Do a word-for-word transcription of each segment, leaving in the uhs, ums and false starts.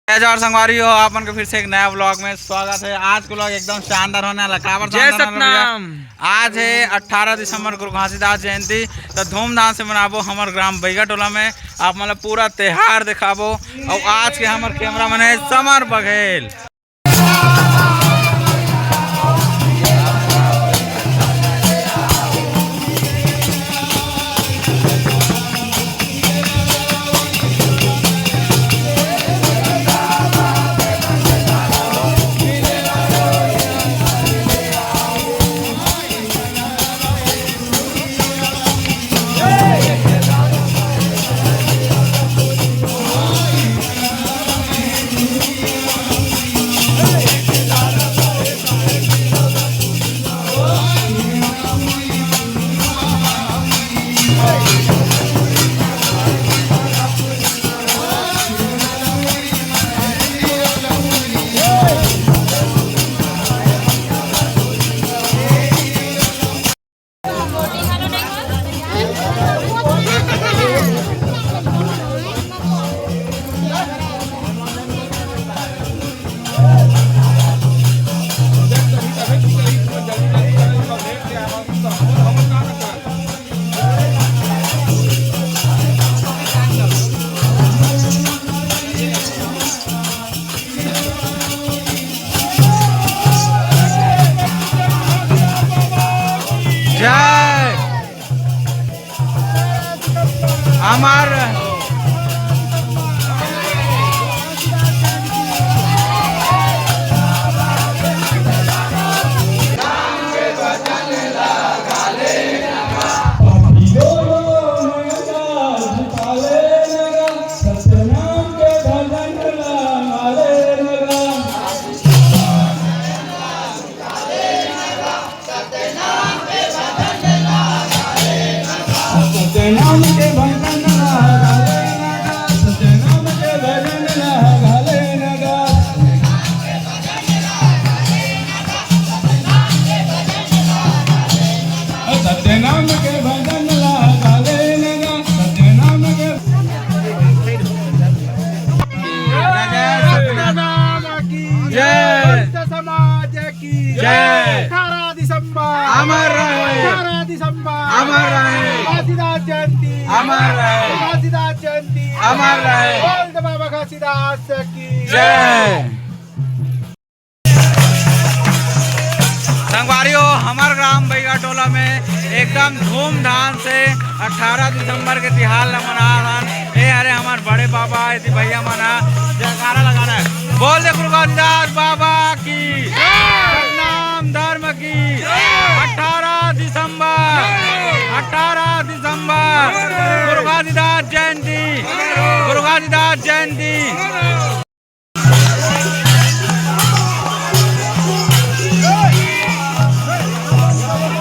जय जोहार संगवारी हो, आप मन के फिर से एक नया व्लॉग में स्वागत है। आज के व्लॉग एकदम शानदार होने वाला। काबर जय शानदार होने वाला भैया? सतनाम। आज है अठारह दिसंबर, गुरु घासीदास जयंती, तो धूमधाम से मनाबो हमर ग्राम बैगा टोला में। आप मन ला पूरा त्योहार दिखाबो। और आज के हमर कैमरा मैन है समर बघेल। जय। अमर। जय। समाज की जय। अठारह दिसंबर अमर रहे। अठारह दिसंबर अमर रहे। घासीदास जयंती अमर रहे। घासीदास जयंती अमर रहे। बोल दे बाबा घासीदास की जय। संगवारी हो, हमर ग्राम बैगा टोला में एकदम धूमधाम से अठारह दिसंबर के तिहार ल मनात हन। ए हरे हमर बड़े बाबा, एती भैया मन ह जयकारा लगा रहे हैं। बोल दे गुरु घासीदास बाबा की, सतनाम धर्म की। अठारह दिसंबर, अठारह दिसंबर, गुरु घासीदास जयंती, गुरु घासीदास जयंती।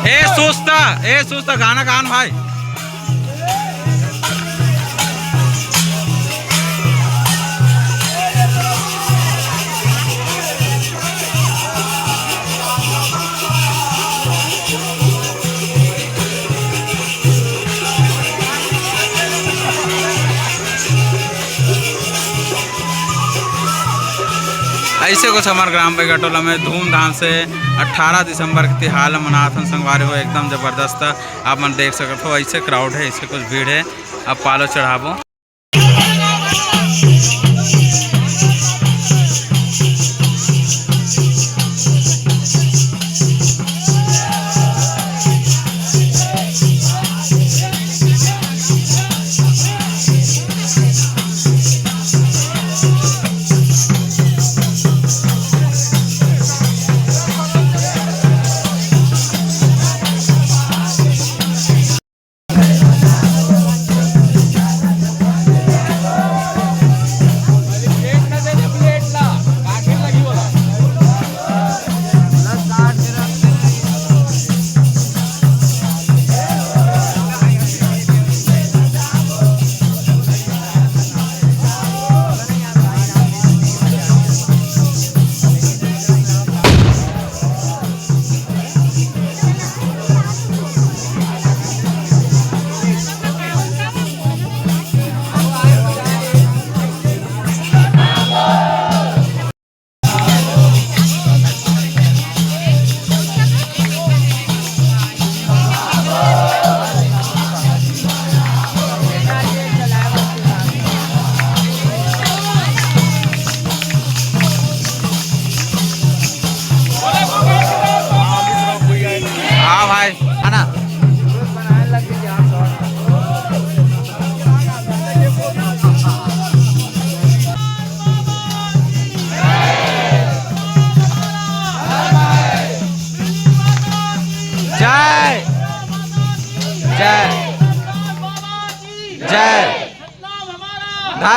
ए सुस्ता, ए सुस्ता, गाना गान भाई। ऐसे कुछ हमर ग्राम बैगा टोला में धूमधाम से अठारह दिसंबर के तिहार ल मनात हन संगवारी हो, एकदम जबरदस्त। आप मन देख सकत हो, ऐसे क्राउड है, ऐसे कुछ भीड़ है। अब पालो चढ़ाबो।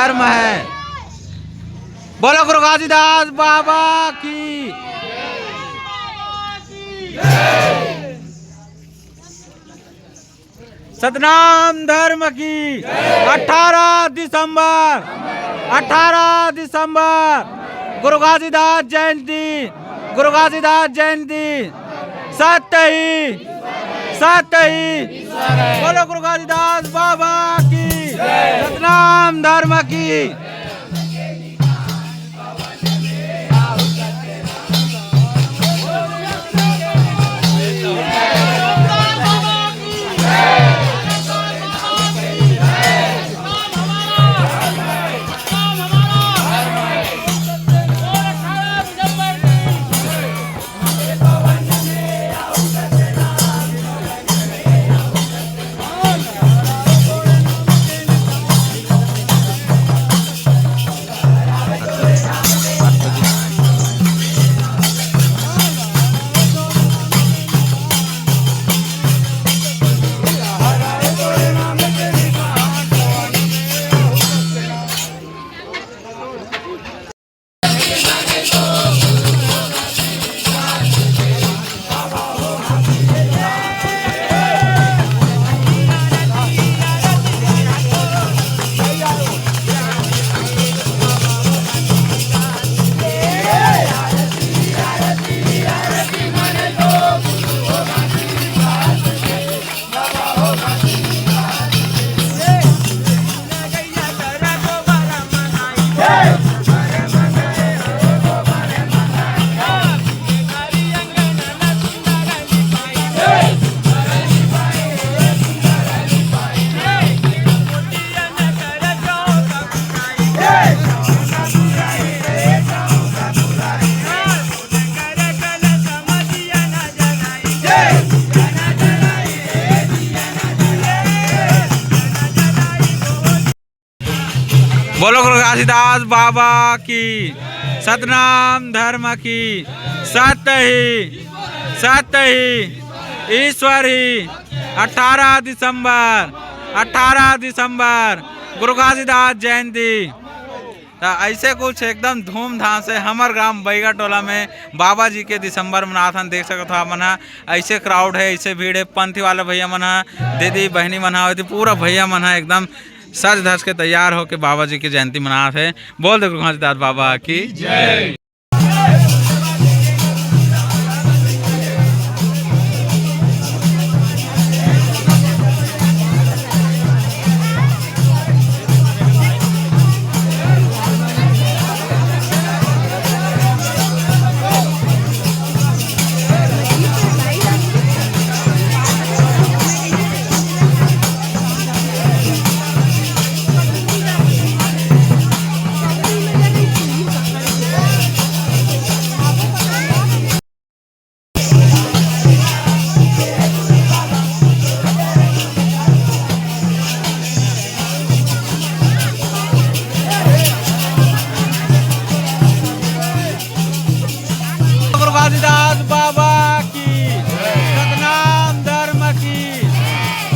धर्म है। बोलो गुरु घासीदास बाबा की। सतनाम धर्म की। अठारह दिसंबर, अठारह दिसंबर गुरु घासीदास जयंती, गुरु घासीदास जयंती। सत्य ही, सत्य ही। बोलो गुरु घासीदास बाबा की। सतनाम धर्म की। बोलो गुरु घासीदास बाबा की, सतनाम धर्म की, सत्य ही, सत्य ही, ईश्वर ही। अठारह दिसंबर, अठारह दिसंबर गुरु घासीदास जयंती। त ऐसे कुछ एकदम धूमधाम से हमर ग्राम बैगा टोला में बाबा जी के दिसंबर मनाथन। देख सकत हो आप मन ह, ऐसे क्राउड है, ऐसे भीड़ है। पंथी वाला भैया मन ह, दीदी बहनी मन ह, पूरा भैया मन ह एकदम सज धज के तैयार होके बाबा जी के जयंती मनात हे। बोल दे गुरु घासीदास बाबा की जय। गुरु घासीदास बाबा की, सतनाम धर्म की,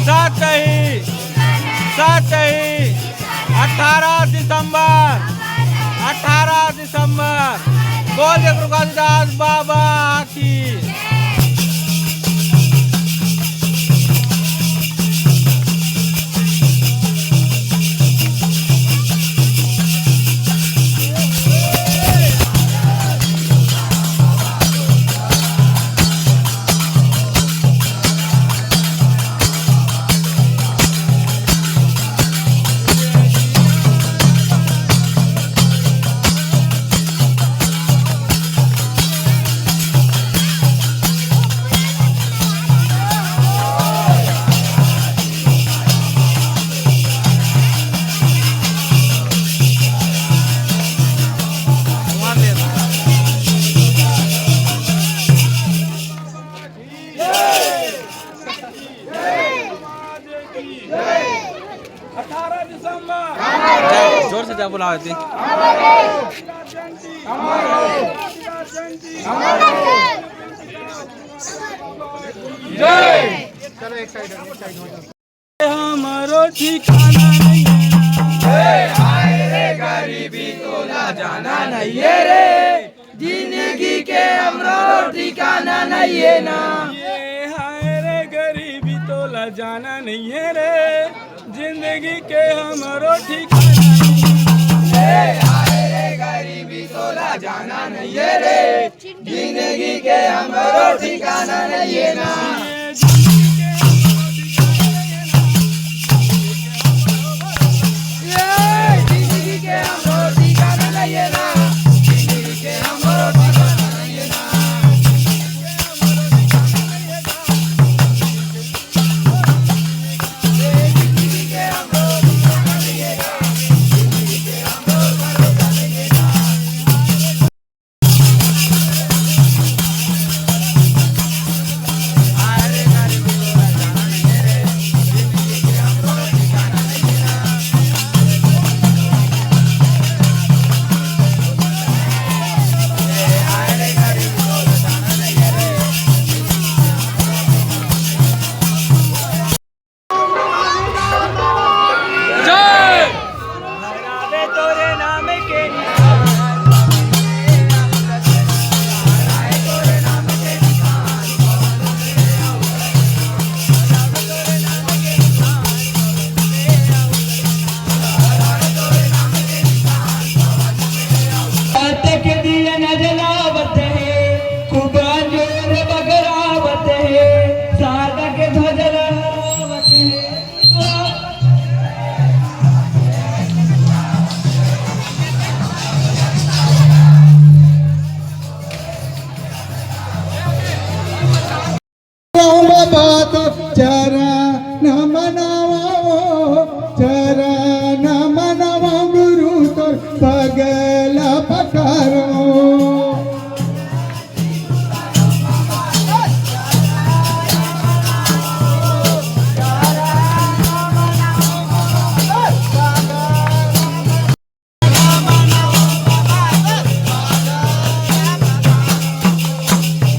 सत्य ही, सत्य ही। अठारह दिसंबर, अठारह दिसंबर, बोल दे गुरु घासीदास बाबा की। अठारह दिसंबर। जा, जोर से जा, बुलाओ इतनी। जय। हमारो ठिकाना नहीं है। गरीबी तोला जाना नइये रे, जिंदगी के हमरो ठिकाना नइये ना। ये हाय रे गरीबी तोला जाना नइये रे, जिंदगी के हमरो ठिकाना नइये। ये हाय रे गरीबी तोला जाना नइये रे, जिंदगी के हमरो ठिकाना नइये ना। ये जिंदगी के हमरो ठिकाना नइये ना। जिंदगी के हमरो ठिकाना नइये ना। के दिया न जलावत हे, खूब जोर बगरावत हे, सादा के ध्वज लहरावत हे। बाबा तो चरण मनावा, चरण मनावा गुरु तोर पगला पकड़ो।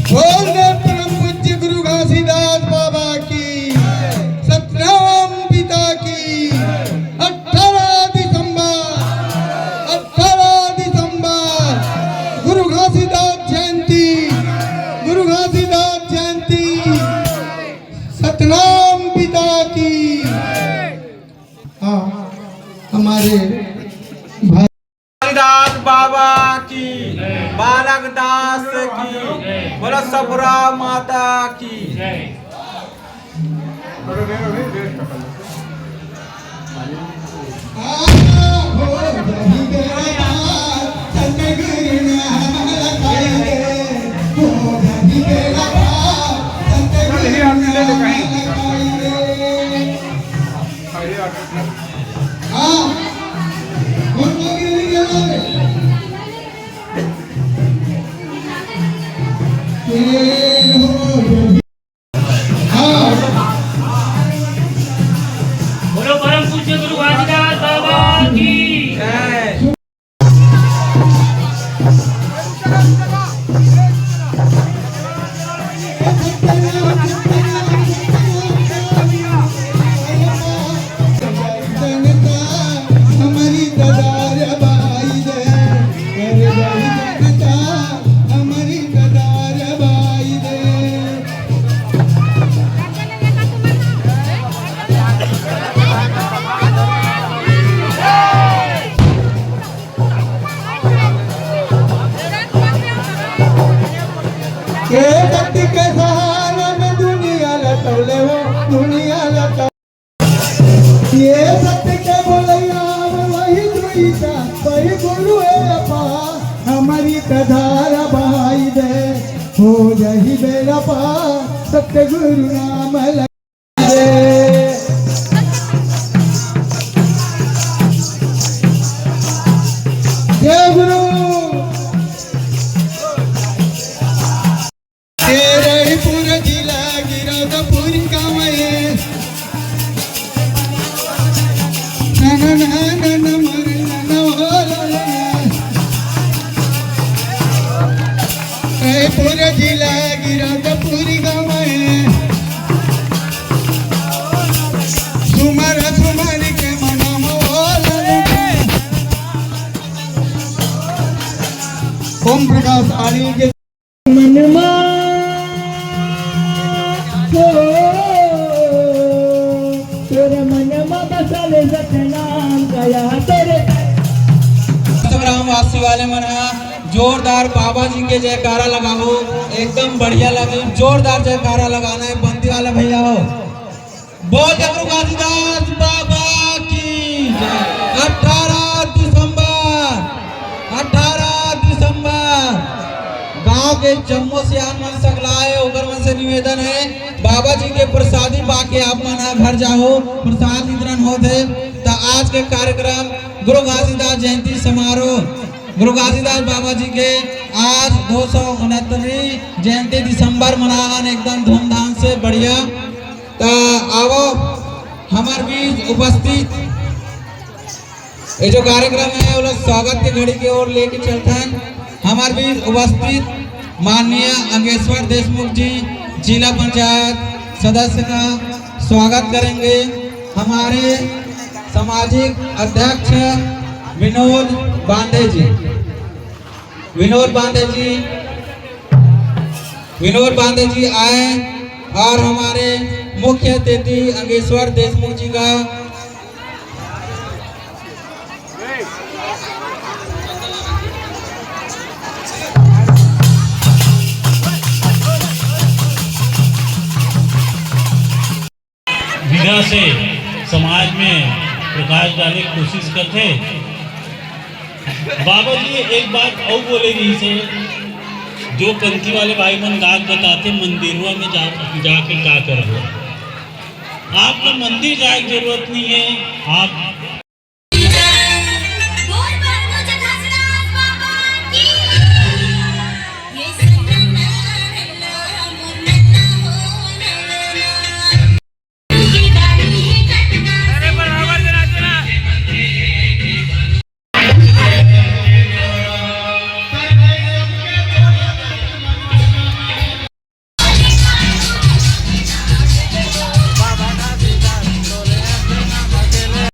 बोल दे परम पूज्य गुरु घासीदास बाबा की, सतनाम पिता की। अठारह दिसंबर, अठारह दिसंबर गुरु घासीदास जयंती, गुरु घासीदास जयंती, सतनाम पिता की। हाँ, हमारे भाई दास बाबा की, बालक दास की, बोलो सपुरा माता की। बोलो परम पूज्य गुरु घासीदास बाबा की। ए शक्ति के सहारा में दुनिया लटौले हो, दुनिया लटौ-, ये शक्ति के बोलैया में वही दुईता, वही गुरु है अपा, हमारी कधारा भाई दे, हो जही बेरा पा, सत्य गुरु नाम ल- जय गुरु। तेरा ही पूरा जिला गिरा तो पूरी कमाए। ना, ना, ना, ना, ना, मरे, ना, ना, ओ, ला, ला, ला। ए पूरा जिला गिरा तो पूरी गाँव है। सुमर सुमर के मना मोल रे। ओम प्रकाश आर्य के मन मा हो, तोरे मन मा बसा ले सतनाम कया तोरे। ग्रामवासी वाले मन ह जोरदार बाबा जी के जयकारा लगाओ, एकदम बढ़िया लगे। जोरदार जयकारा लगाना है बंदी वाले भैया हो। बोल जय गुरु घासीदास बाबा की जय। अठारह दिसंबर, अठारह दिसंबर गांव के जम्मो सियान मन सकलाए, ओकर मन से निवेदन है, बाबा जी के प्रसादी पाके आप मन ह घर जाओ, प्रसाद वितरण होत है। त आज के कार्यक्रम गुरु घासीदास जयंती समारोह, गुरु घासीदास बाबा जी के आज दो सौ उनहत्तरवीं जयंती दिसंबर मनावन एकदम धूमधाम से, बढ़िया। त आवो हमर बीच उपस्थित ये जो कार्यक्रम है, वो लोग स्वागत के घड़ी के ओर लेके चलथन। हमर बीच उपस्थित माननीय अंगेश्वर देशमुख जी, जिला पंचायत सदस्य का स्वागत करेंगे। हमारे सामाजिक अध्यक्ष विनोद बांदे जी, विनोद बांदे जी, विनोद बांदे जी आए और हमारे मुख्य अतिथि अंगेश्वर देशमुख जी का विधा से समाज में प्रकाश डाले के कोशिश करथे। बाबा जी एक बात अउ बोले रहिस हे, जो पंथी वाले भाई मन गाके बताथे मंदिरवा में जा, जाके का करबो। आपको मंदिर जाए के जरूरत नहीं है, आप